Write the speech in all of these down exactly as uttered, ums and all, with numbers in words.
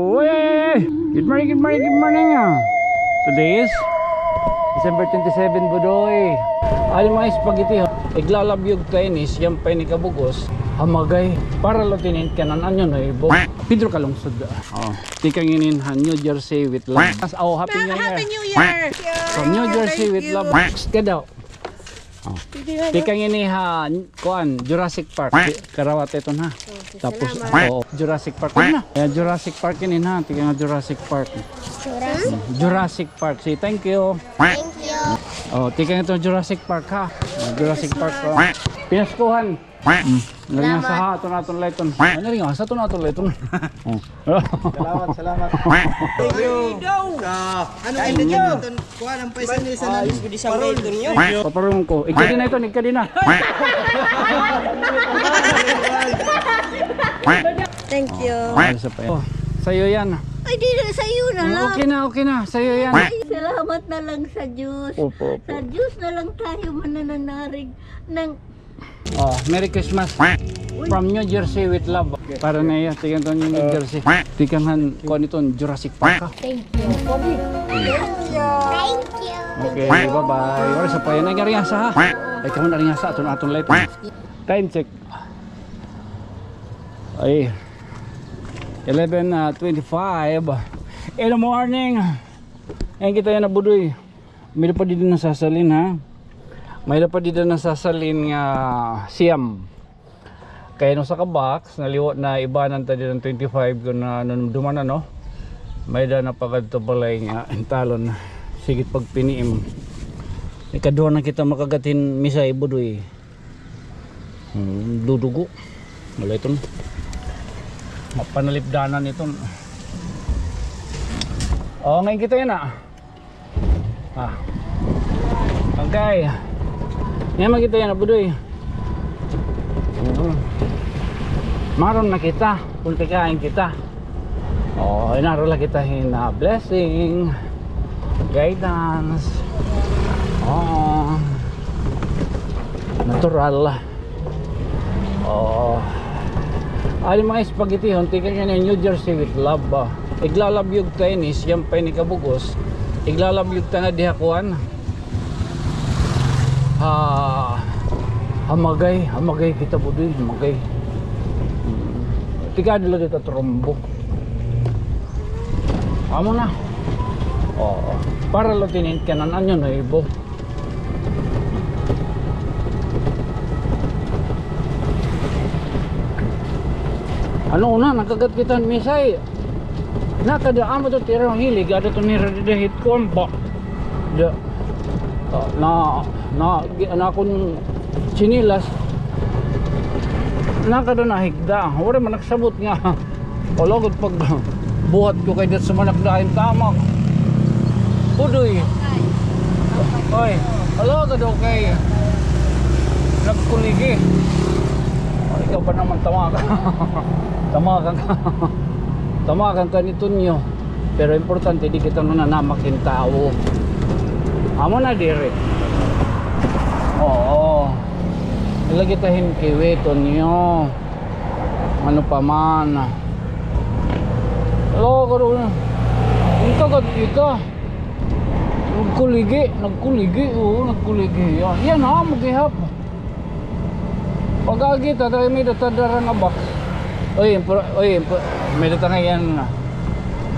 Uy, uy, uy, uy. Good morning, good morning, good morning, ah. Today is December twenty-seven, Budoy. Ano mga spaghetti, ha? Iglalabyog ta ini, siyam pa ini kabug-os. Hamagay. Para lo tinin kanan anyo no ibo. Pedro Calungsod. Oh, tikang inin ha New Jersey with love. Oh, Happy New Year. Happy New Year. From New Jersey with love. Psst, ka daw. Oh. Tikang ini ha, kuan, Jurassic Park. Karawat iton ha. Tapos, salamat. Oo, Jurassic Park na. Ayan, Jurassic Park ini ha. Tikang ha Jurassic Park. Jurassic. Jurassic Park. Say thank you. Thank you. Oh, tikang ito Jurassic Park ha. Oh, Jurassic Park. Oh. Pinaskuhan. Mm. Naringasa ha, aton, aton la iton. Ay, naringasa, aton, aton la iton. Oh. Salamat, salamat. Thank you. Sa, ano, kain ninyo? Kuha ng paisan-isan. Parol. Paparong ko. Ikadi na ito, ikadi na. Thank you. Oh, isa pa yan. Oh, sa'yo yan. Ay, di na, sa'yo na lang. Okay na, okay na. Sa'yo yan. Ay, salamat na lang sa Diyos. Opo, opo. Sa Diyos na lang tayo mananarig ng Oh, Merry Christmas. From New Jersey with love. Para na iya, tikang iton New Jersey. Tikang han, kuan iton Jurassic Park, ha? Thank you. Thank you. Okay, bye-bye. Wala sa pa yan. Ay, naringasa, ha? Ay, kamo naringasa. Aton, aton la iton. Time check. Ay, eleven, ah, twenty-five in the morning. Ayan kita yana, Budoy. May-ada pa dida nasasalin, ha? May-ada pa dida nasasalin nga siyam. Kay an usa ka box, naliwat na, ibanan ta dida twenty-five kon nanumduman na, no? May-ada na pa kadto balay nga intalon. Sige pagpiniim. Ikaduha na kita makagat hin misay, Budoy. Hmm, dudugo. Wala iton. Mapanalipdanan iton. Oh, ngayon kita yana. Ah. Okay. Ngayon makita yana, Budoy. Hmm. Maaram na kita. Kung tikain kita. Oh, inaro la kita hin, ah, blessing, guidance. Oo. Natural. Oo. Ano mga spaghetti, tikang yana New Jersey with love, ah. Iglalabyog ta ini, siyam pa ini kabug-os. Iglalabyog ta na diha kuan. Ha, hamagay, hamagay kita, Budoy, hamagay. Hmm. Tikang dida la dida trombo. Amo na. Oo. Para la tinin kanan anyo no ibo. Ano una, nakagat kita hin misay. Nakada amo to tira hilig, ada to nira dida hit kuan ba. Da, ah, na, na, gi-, na akon tsinelas. Nakada nahigda. Waray man nagsabot nga. Wala gud pagbuhat ko kay dida sumanak dahin tamak. Budoy. Oy, wala ka daw kay nagkuligi. Ay, ikaw pa naman, tamakan. Tamakan ka. Tamakan ka ni Tonyo. Pero importante, di kita nananamak hin tawo. Amo na diri. Oo. Lagi ta hin kiwi, Tonyo. Ano pa man. Hello, karon. Ang kagat kita. Nagkuligi, nagkuligi, oo, nagkuligi. Yan, yan ha, maghihap. Pag-agi ta, tayo may data dara nga box. Oy, impor-, oy, impor-, may data nga yan.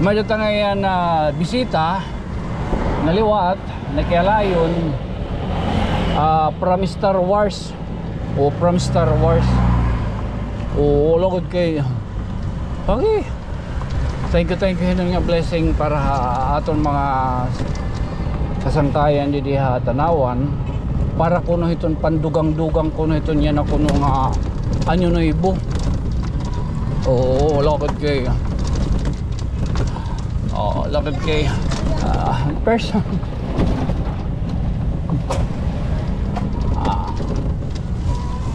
May data nga yan na bisita, naliwat, nakialayon, ah, from Star Wars. O, from Star Wars. O, lugod kay, okay. Thank you, thank you, hinon nga blessing para ha aton mga kasangkayan didi ha Tanauan. Para kuno hiton pandugang-dugang kuno hiton yana kuno nga Anyo Nuevo. Oo, lugod kay, oo, lugod kay, ah, person. Ah.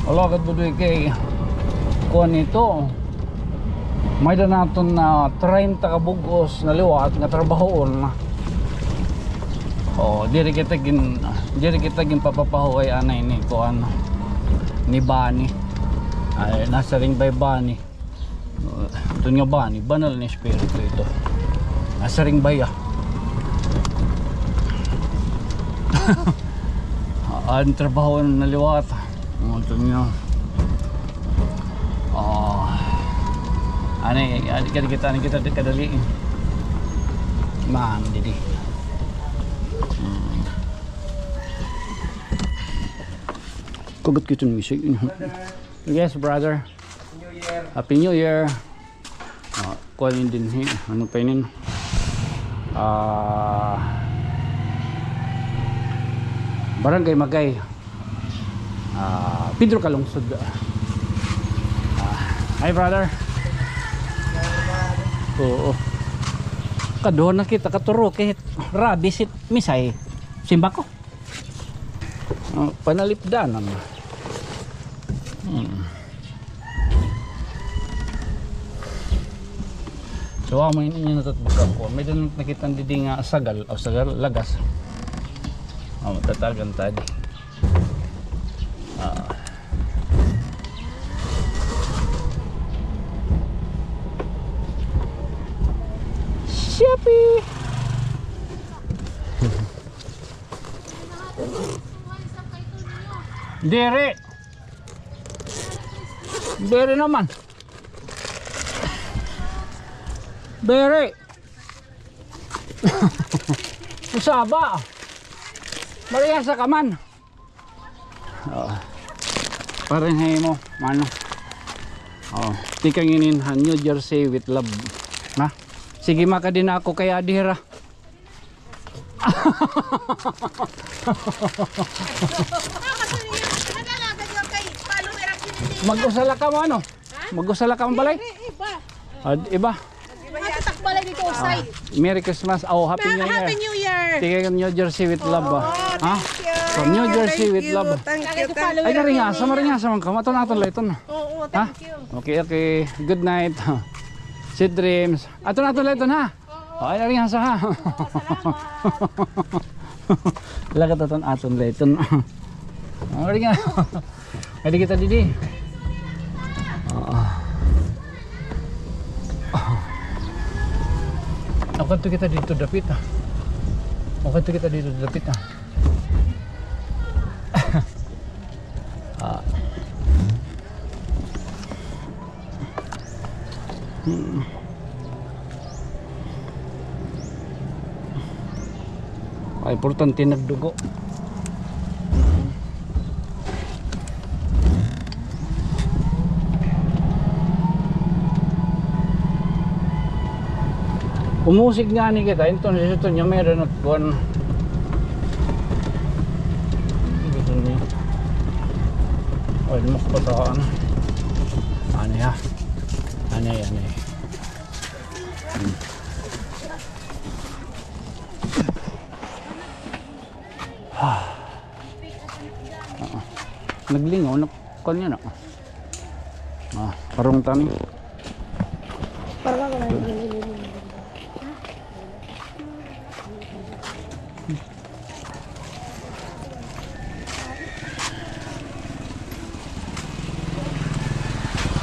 Lugod gud kay kuan ito. May-ada naton na treinta ka bug-os na liwat nga trabahoon. Oh, diri kita gin-, diri kita ginpapapahuway anay ni kuan, ni Bani. Ay, nasiring by Bani. Uh, iton nga bani, banal nga espiritu ito. Nasiring ba hiya? An trabaho na liwat. Iton nga. Oh. Ani, ani, kadi kita, ani kita, di kadali. Ma'am, didi. Hmm. Kagat kita ni Misoy. Yes, brother. Happy New Year. Ah, kuan ini dinhi. Ano pa ini? Ah, Barangay Magay. Ah, Pedro Calungsod. Ah, hi, brother. Oo. Kaduha na kita, katuro, kay rabi si Misoy. Simba ko. Oh, panalipdanan. Hmm. So, amo ini nga natatbag ako. May-ada nakita didi nga sagal, o sagal, lagas. Oh, tatagan ta di. Ah. Shopee! Diri. Diri naman. Diri. Usaba. Marihasa ka man. Oh. Parang hay mo, mano. Oh, tikang inin ha New Jersey with love. Ha? Sige, makadi na ako kay adi hira. Mag-usa la kamo, ano? Mag-usa la kamo balay? Iba. Ah, iba. Ato tak balay dito, usay. Merry Christmas. Oh, Happy New Year. Happy New Year. Tikang New Jersey with love, ah. Ha? From New Jersey with love. Thank you, thank you. Ay, naringasa, maringasa man ka. Aton, aton la iton. Oo, thank you. Okay, okay. Good night. Sweet dreams. Aton, aton la iton, ha? Oo. Ay, naringasa, ha? Lakat aton, aton la iton. Naringasa. Kadi kita didi. Oo. O, kadto kita didto dapit, ah. O, kadto kita didto dapit, ah. Ah. Hmm. Ay, importante nagdugo. Umusig ngani kita, entonces ito niya meron at kuwan. Gusto niya. Ay, di makapataan. Ano ya? Ano ya, ano ya? Hmm. Ah. Naglingaw na kuan niya na. Ah, parong tani. Parang ako na.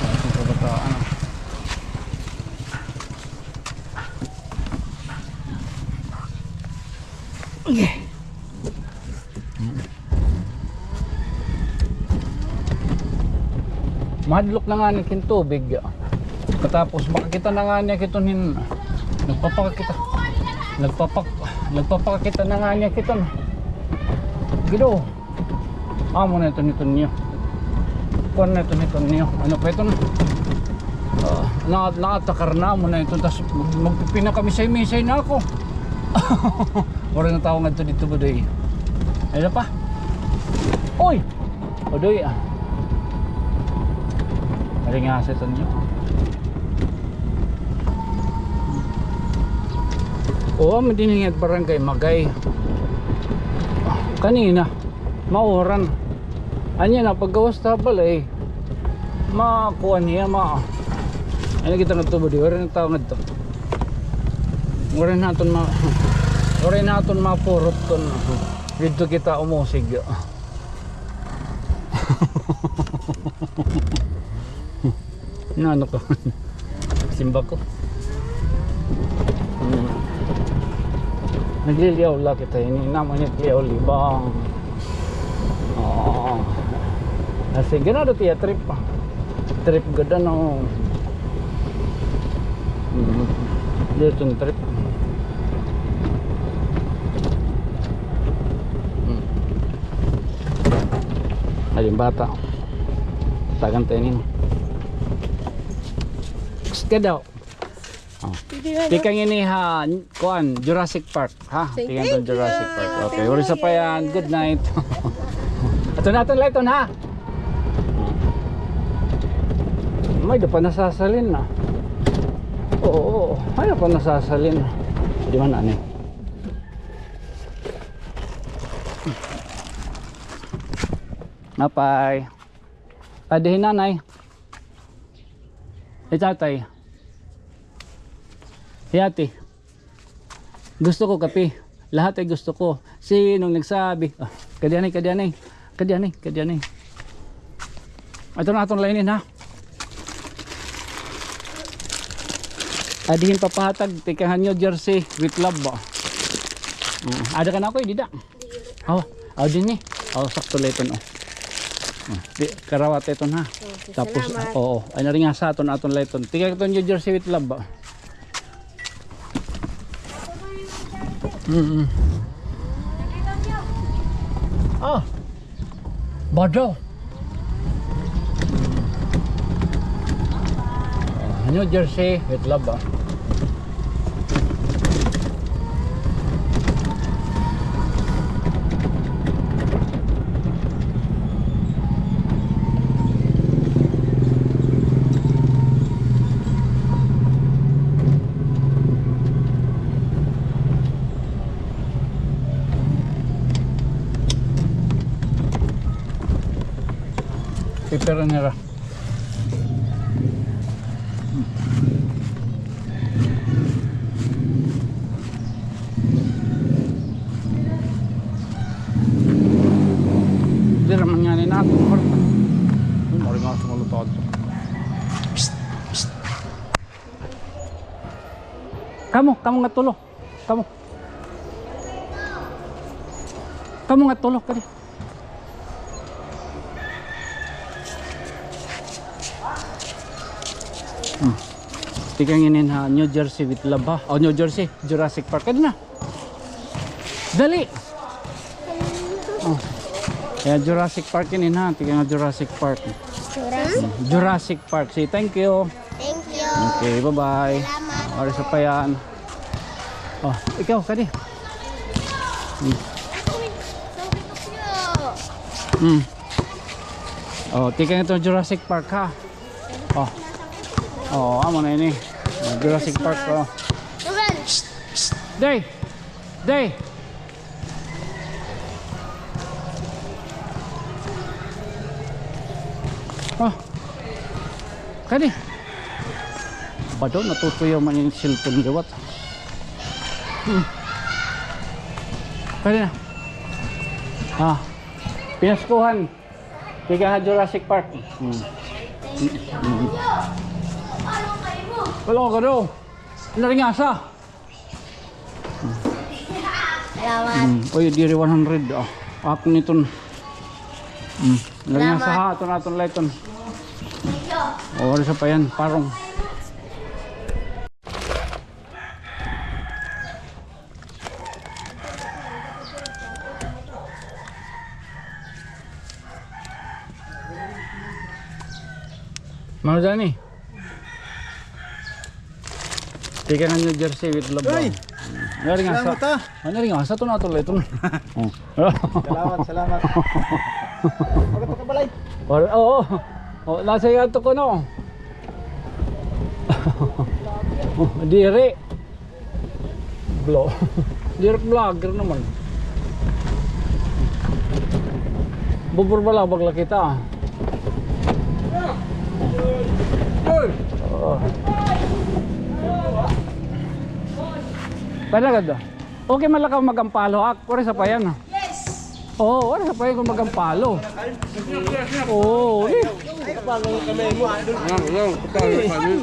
Aton kabataan. Mahadlok na ngani kin tubig. Katapos makakita na ngani ak iton hin nagpapakakita. Nagpapak-, nagpapakakita na ngani ak iton. Gido. Amo na iton, iton niyo. Kuan na iton, iton niyo. Ano pa iton? Ah, na, natakar na amo na iton. Tas mag-, magpipinakamisay-misay na ako. Waray na tawo ngadto didto, Budoy. Ay, isa pa. Uy! Budoy, ah. Ari nga sa iton niyo. Oo, amo dinhi nga barangay Magay. Kanina. Mauran. Anya na, paggawas ta balay, makuan niya, ma-, ano kita ngadto ba di? Waray na tawo ngadto. Waray naton ma-, waray naton mapurot kon didto kita umusig. Nano ka? Simba ko. Hmm. Nagliliyaw la kita ini. Naman it liyaw libang. Oo. Ah, sige na, dati ya trip. Trip gud, ano. Hmm. Dito yung trip. Hmm. Ay, yung bata. Tagan tayo nino. Psst, ka daw. Oh. Tikang ini ha, kuan, Jurassic Park, ha? Tikang ini Jurassic Park. Okay, uri sa pa yan. Good night. Ato na, ato na, ito na. May da pa nasasalin na. Oo, oo. May da pa nasasalin na. Di man, ani? Napay. Adihin, nanay. Ay, tatay. Ay, ate. Gusto ko kape. Lahat ay gusto ko. Sinong nagsabi? Ah, kadianay, kadianay. Kadianay, kadianay. Ato na aton lainin, ha? Adihin papahatag, tikang ha New Jersey, with love ba? Mm, ada ka na ako, eh, dida. Oh, oh, din ni. Oh, sakto la iton, oh. Oh, di, karawat iton, ha. Okay, tapos, salamat. Oo, ay, naringa sa aton, aton la iton. Tikang iton New Jersey with love ba? Mm-mm. Ah, badaw. New Jersey with love, ah. Pipira nira. Diri man ngani naton, Marta. Uy, maringaso nga lutad. Psst, psst. Kamo, kamo nga tulo. Kamo. Kamo nga tulo, kadi. Hmm. Tikang inin ha, New Jersey with love, ha? Oh, New Jersey, Jurassic Park. Kadi na. Dali. Oh. Kaya Jurassic Park inin, ha? Tikang Jurassic Park. Jurassic. Hmm. Jurassic Park. Say thank you. Thank you. Okay, bye-bye. Salamat. Oras pa yan. Oh, ikaw, kadi. Hmm. Hmm. Oh, tikang ito Jurassic Park, ha? Oh. Oh, amo na ini. Oh, Jurassic Park, oh. Psst, psst. Day! Day! Oh. Kadi. Ba daw, natutuyaw man yung cellphone liwat. Hmm. Kadi na. Ah. Pinaskuhan. Tikang ha Jurassic Park. Hmm. Hmm. Wala ka daw. Naringasa. Salamat. Hmm. Uy, diri one hundred. Oh. Ako niton. Hmm. Naringasa ha, aton, aton la iton. Oh, oras pa yan, parong. Mano gani? Tikang ha New Jersey with love. Uy! Naringasa. Salamat, ah. Ah, naringasa, ito na, ito na, ito na. Oh. Salamat, salamat. Maganda ka balay. Wala, oo. Oh, nasa yato ko, no? Oh, diri. Blo. Diri vlogger naman. Bubur ba lang bagla kita, ah? Oh. Pwede ka doon. Okay man la ka mag-ampalo, ak. Waray sa payan, ah. Yes. Oo, waray sa payan kon mag-ampalo. Oo, eh. Ay, bagay kami mo. Ano, ano, ano, ano?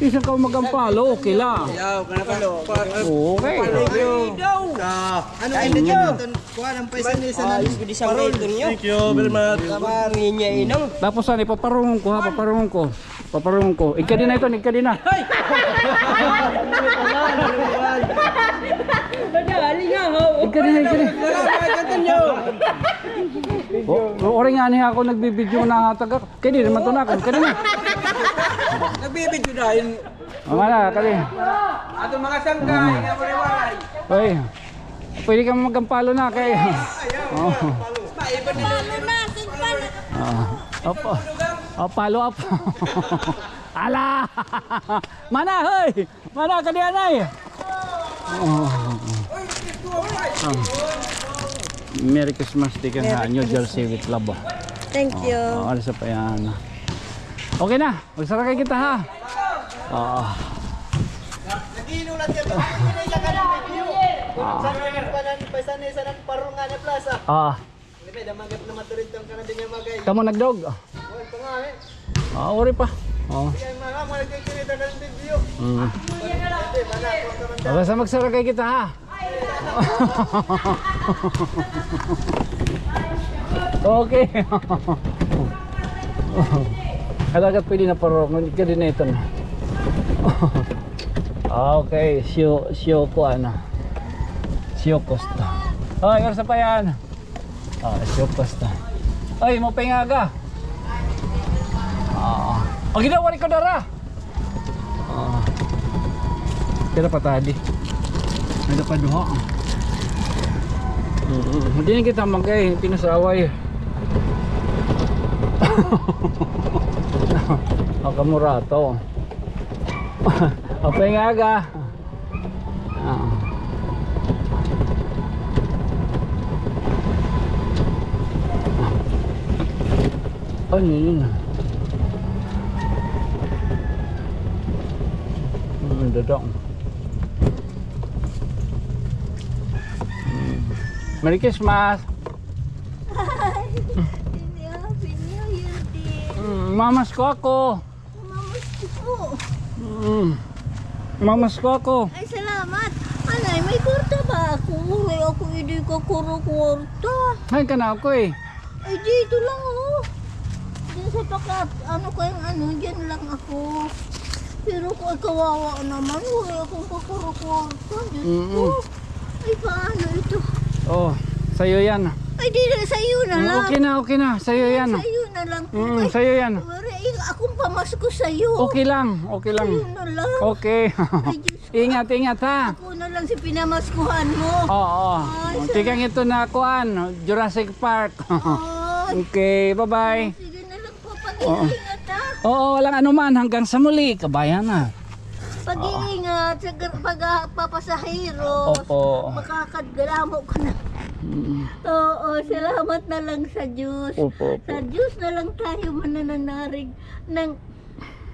Bisan ka mag-ampalo, okay la. Yaw, kana pa. Okay. Thank you. Sa, ano, ano yun? Kuha ng paisan-isan na. Ayos, pwede sa parol. Thank you very much. Kamari niya, inong. Tapos, ano, paparungon ko, ha? Paparungon ko. Paparungon ko. Igkadi na ito, igkadi na. Madali na, ho. Igkadi na, igkadi. Wala, wala, continue. O, o, ori nga niya ako nagbibidyo na taga. Kadi naman to na ako. Kadi na. Nagbibidyo na yun. Mga na, kadi. Ato mga sangkay, nga wari-wari. Uy. Pwede ka mag-ampalo na kay. Oh. Ampalo na, sangkay na. Ah. Opo. Oh, follow up. Ala! Mana, hoy! Mana, kadi anay! Oh. Ah. Merry Christmas, tikang ha New Jersey with love. Thank you. Oh, ano sa pa yan? Okay na. Magsara kay kita, ha? Oo. Nag-iinulat ka, nag-iinulat ka, nag-iinulat ka. Ah. Sa panan, pa sa ni, sa nang parungan na plaza. Ah. Hindi, may damagap na maturid tong kanan din yung magay. Kamo nagdog? Oh, ito nga, eh. Ah, ori pa. Oh. Sige, mga, mga nagkikita ka ng video. Mm. Hindi, mga, ako ka man. Basta magsara kay kita, ha? Okay. Halagat pwede na paro, kadi na ito na. Okay, siyo, siyo ko ano. Siyo Costa. Ay, orsa pa yan. Ah, siyo Costa. Ay, mo pingaga. Ah. Pag ginawa ko dara. Ah. Pira pa tadi? Ada pa duha. Mm, hindi na kita magay, pinasaway. Makamurato. Apay nga aga. Ah. Ano yun? Ang dadang. Merry Christmas! Hi! Happy New Year, dear. Mm, mamas ko ako. Mamas ko po. Mm. Mamas ko ako. Ay, salamat. Anay, may kwarta ba ako? Uray ako, hindi ka kuro kwarta. Ay, kana ako eh. Ay, dito lang, oh. Diyan sa paka, ano kayang ano, diyan lang ako. Pero kung ay kawawa naman, wala akong kakuro kwarta. Diyos ko. Mm-mm. Ay, paano ito? Oh, sa'yo yan. Ay, di na, sa'yo na lang. Okay na, okay na. Sa'yo yan. Sa'yo na lang. Mm, sa'yo yan. Wala, eh, akong pamasko sa'yo. Okay lang, okay lang. Sa'yo na lang. Okay. Ay, Diyos ko. Ingat, ingat, ha? Ako na lang si pinamaskuhan mo. Oo. Ay, tikang ito na, kuan, Jurassic Park. Ay. Okay, bye-bye. Sige na lang. Oo. Pag-iingat, ha? Oo, walang anuman. Hanggang sa muli, kabayan na. Pag-iingat sa gar-, pag-, ah, papasahero. Opo. Makakadgalamo ka na. Mm. Oo, salamat na lang sa Diyos. Opo, opo. Sa Diyos na lang tayo manananarig ng,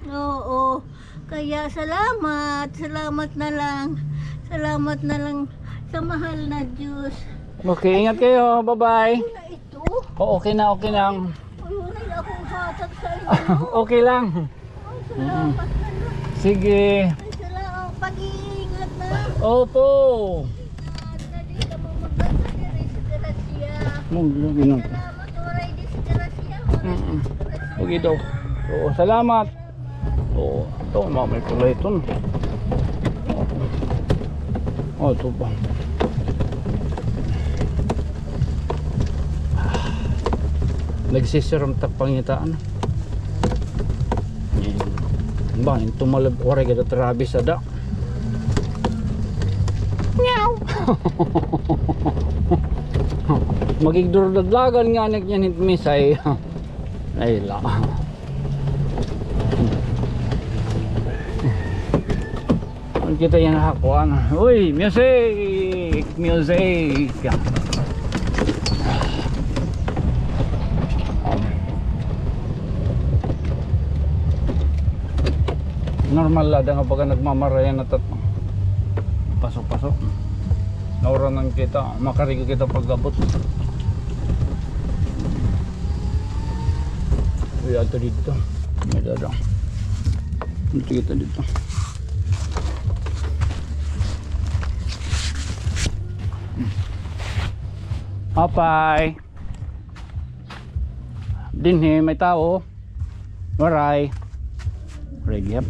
oo. Kaya salamat, salamat na lang. Salamat na lang sa mahal na Diyos. Okay, ingat kayo. Bye-bye. Ano na ito? Oo, okay na, okay lang. Ay, wala na akong hatag sa inyo. Okay lang. Ay, salamat na lang. Sige. Ay, salamat. Pag-iingat na. Opo. Ingat na dito, magbansa diri sa grasya. Mag-, mag-, Salamat, waray disgrasya, waray disgrasya. Mm-mm. Okay daw. Oo, salamat. Oo, ito, mamay ko na ito. Oh, ito pa. Nagsisiram tak pangitaan. Ba, ito malab-, waray ka travis ada. Meow. Magigdurdadlagan nga anak niyan hit misay. Ay, la. An kita yana ha kuan. Uy, music! Music! Normal la ada nga baga nagmamarayan na tat-, paso-paso. Nauranan kita, makarigo kita pag-abot. Uy, adto didto. May dada. Dito kita dito. Apay. Dinhi may tao. Waray. Waray gihap.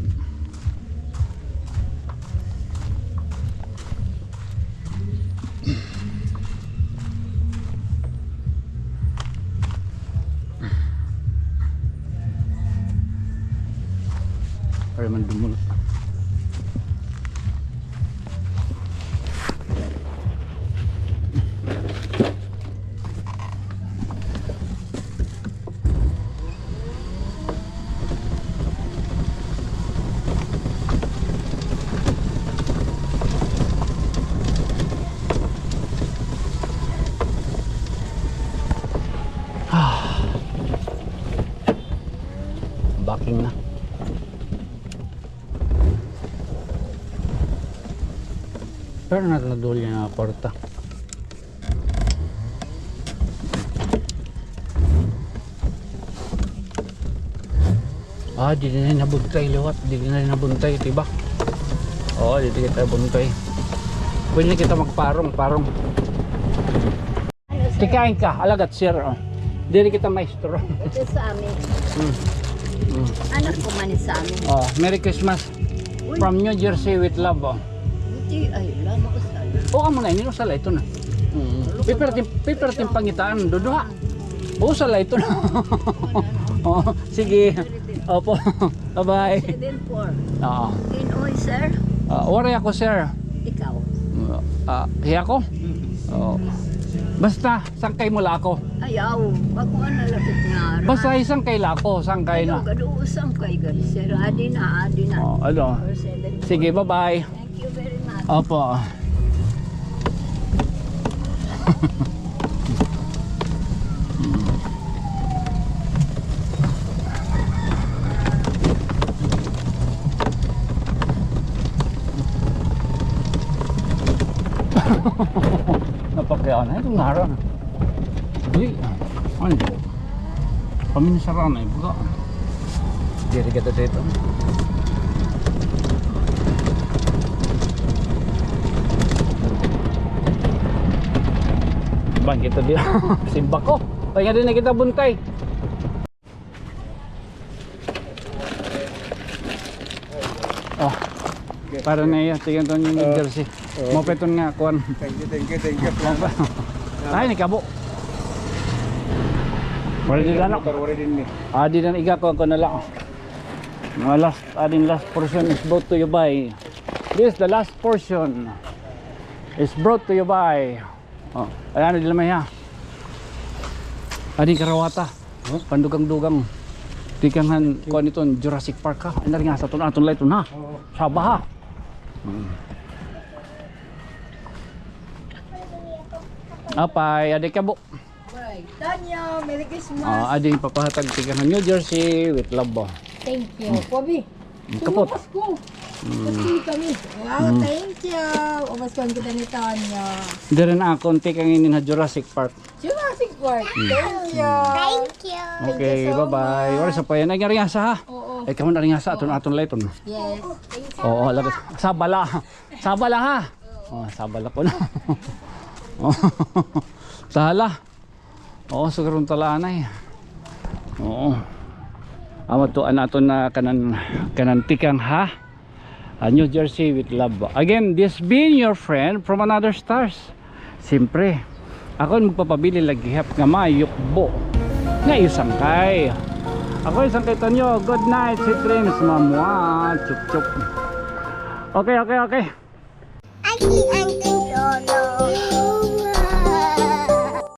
Para man dumulot. Backing na. Pero na naduli nga kwarta. Ah, diri na nabuntay liwat. Diri na nabuntay, diba? Oo, diri kita buntay. Pwede na kita magparong, parong. Tikain ka, alagat, sir, oh. Diri kita maestro. Ito sa amin. Mm. Mm. Anak ko man sa amin. Oh, Merry Christmas. Uy. From New Jersey with love, oh. Buti, ay, lama ko sa amin. Oo, amo na, ini, usa la ito na. Mm. Paper tin, paper tin pangitaan, duduha. Usa la ito na. Oh, sige. Opo. Bye-bye. Seven four. Oo. Tinoy, sir? Ah, waray ako, sir. Ikaw? Ah, hiya ko? Mm. Oo. Basta, sangkay mo la ako. Ayaw, pagkuan na lapit nga. Basta, sangkay la ako, sangkay na. Gado, gado, sangkay, gado, sir. Adi na, adi na. Oh, ano? Four seven four. Sige, bye-bye. Thank you very much. Opo. Napakyaw na ito, ngaran. Di, ano? Paminsara na, ibaga. Diri kita dito. Bang kita di. Simba ko. Kaya di na kita buntay. Oh. Para na iya, tingnan to yung jersey. Oh. Mao pa iton nga kuan. Thank you, thank you, thank you. Ay, nikabo. Wala di lang. Motor, wala din ni. Ah, di lang iga ko, ko na lang. Mga last, ading last portion is brought to you by. This is the last portion is brought to you by. Oh, ayan, di lang may ha. Ading karawata. Oh, pandugang-dugang. Tikang han, kuan iton, Jurassic Park ha. Ay, naringasa iton, aton la iton ha. Oo. Saba ha. Hmm. Apay, adi ka, bu. Bye. Tanya, Merry Christmas. Ah, adi papahatag tikang han New Jersey with love, bu. Thank you. Hmm. Wabi. Hmm, kapot. Ubas ko. Hmm. Ubas ko kami. Wow, hmm. Thank you. Ubas ko an kita ni Tanya. Diri na ako, tikang ini ha Jurassic Park. Jurassic Park. Hmm. Thank you. Thank you. Thank you so much. Okay, bye-bye. Wala sa pa yan. Ay, naringasa ha? Oo. Ay, kamo naringasa. Aton, aton la iton. Yes. Oo, lagot. Saba la. Saba la ha? Oo. Oh, saba la ko na. Oh. Sala. Oo, sugaron talaan ay. Oo. Amo to, an aton na kanan, kanan tikang ha? Ah, New Jersey with love. Again, this being your friend from another stars. Siyempre, ako an magpapabilin la gihap nga mayukbo nga iyo sangkay. Ako an sangkay Tonyo. Good night, sweet dreams, mamwa, chup chup. Okay, okay, okay.